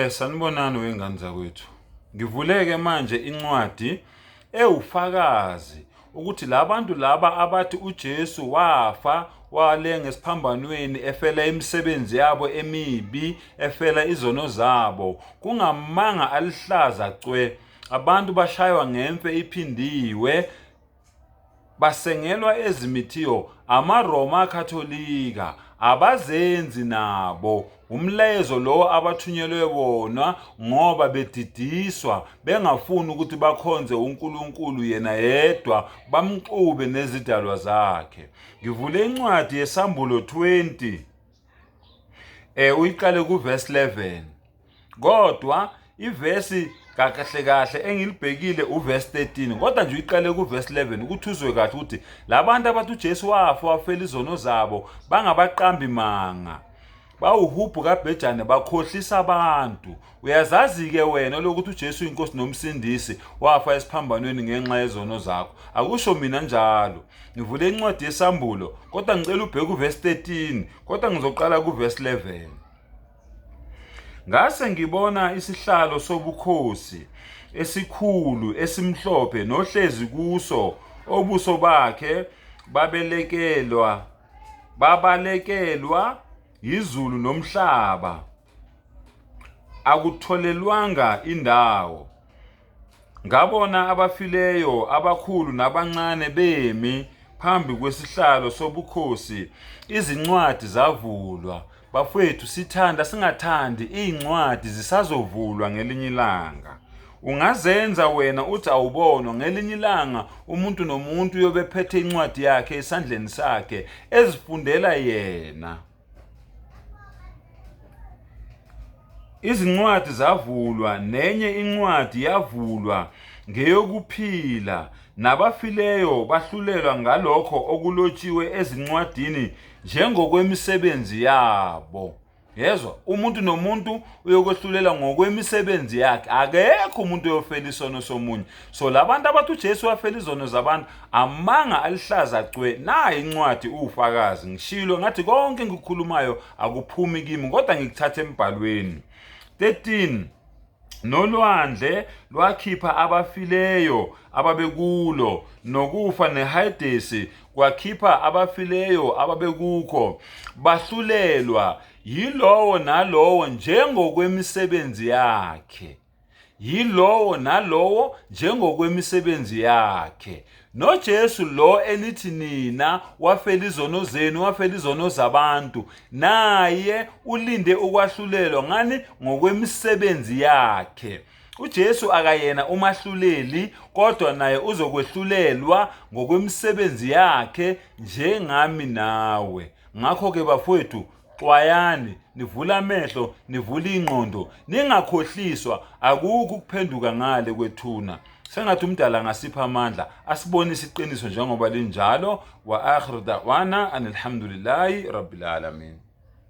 Sanibonani wengane zakwethu. Ngivuleke manje incwadi ewufakazi ukuthi labantu laba abathi uJesu wafa walenga esiphambanweni efela imisebenzi yabo emibi, efela izono zabo, kungamanga alihlaza cwe. Abantu bashaywa ngemfe iphindiwe Basengelwa ezimithiyo amaRoma Katolika abazenzi nabo umlayezo lowo abathunyelwe wona ngoba bedidiswa bengafuni ukuthi bakhonze uNkulunkulu yena yedwa bamxube nezidalwa zakhe. Ngivule incwadi yeSambulo 20 uyiqale kuverse 11 kodwa ivesi kahle kahle engilibhekile uverse 13 kodwa nje uyiqale kuverse 11 ukuthi uzwe kahle ukuthi labantu abathi uJesu wafa wafela izono zabo bangabaqambi manga bawuhubhu kabhejane bakhohlisa abantu. Uyazazi-ke wena lokuthi uJesu uyinkosi nomsindisi wafa esiphambanweni ngenxa yezono zakho. Akusho mina njalo. Ngivule incwadi yesambulo kodwa ngicela ubheke uvesi 13 kodwa ngizoqala kuvesi 11. Ngase ngibona isihlalo sobukhosi esikhulu esimhlophe nohlezi kuso obuso bakhe babelekelwa babalekelwa yizulu nomhlaba akutholelwanga indawo. Ngabona abafileyo abakhulu nabancane bemi phambi kwesihlalo sobukhosi, izincwadi zavulwa. Bafwethu sithanda singathandi iy'ncwadi zisazovulwa ngelinye ilanga. Ungazenza wena uthi awubonwa ngelinye ilanga umuntu nomuntu uyobe ephethe incwadi yakhe esandleni sakhe ezifundela yena. Izincwadi zavulwa nenye incwadi yavulwa ngeyokuphila nabafileyo bahlulelwa ngalokho okulotshiwe ezincwadini njengokwemisebenzi yabo. Yezwa, umuntu nomuntu uyokwehlulela ngokwemisebenzi yakhe. Akekho umuntu oyofela isono somunye. So labantu abathi uJesu wafela izono zabantu amanga alihlaza cwe. Nayi incwadi uwufakazi. Ngishilo ngathi konke engikukhulumayo akuphumi kimi kodwa ngikuthatha embhalweni. 13 Nolwandle lwakhipha abafileyo ababekulo, nokufa neHayidesi kwakhipha abafileyo ababekukho, bahlulelwa yilowo nalowo njengokwemisebenzi yakhe. Yilowo nalowo njengokwemisebenzi yakhe. NoJesu lo enithi nina wafela izono zenu, wafela izono zabantu, naye ulinde ukwahlulelwa ngani ngokwemisebenzi yakhe. UJesu akayena umahluleli kodwa naye uzokwehlulelwa ngokwemisebenzi yakhe njengami nawe. Ngakho-ke bafowethu xwayani nivule amehlo nivule ingqondo ningakhohliswa akukho ukuphenduka ngale kwethuna sengathi umdala angasipha amandla asibonise iqiniso njengoba linjalo wa akhiru da'wana anilhamdulillahi rabbil alamin.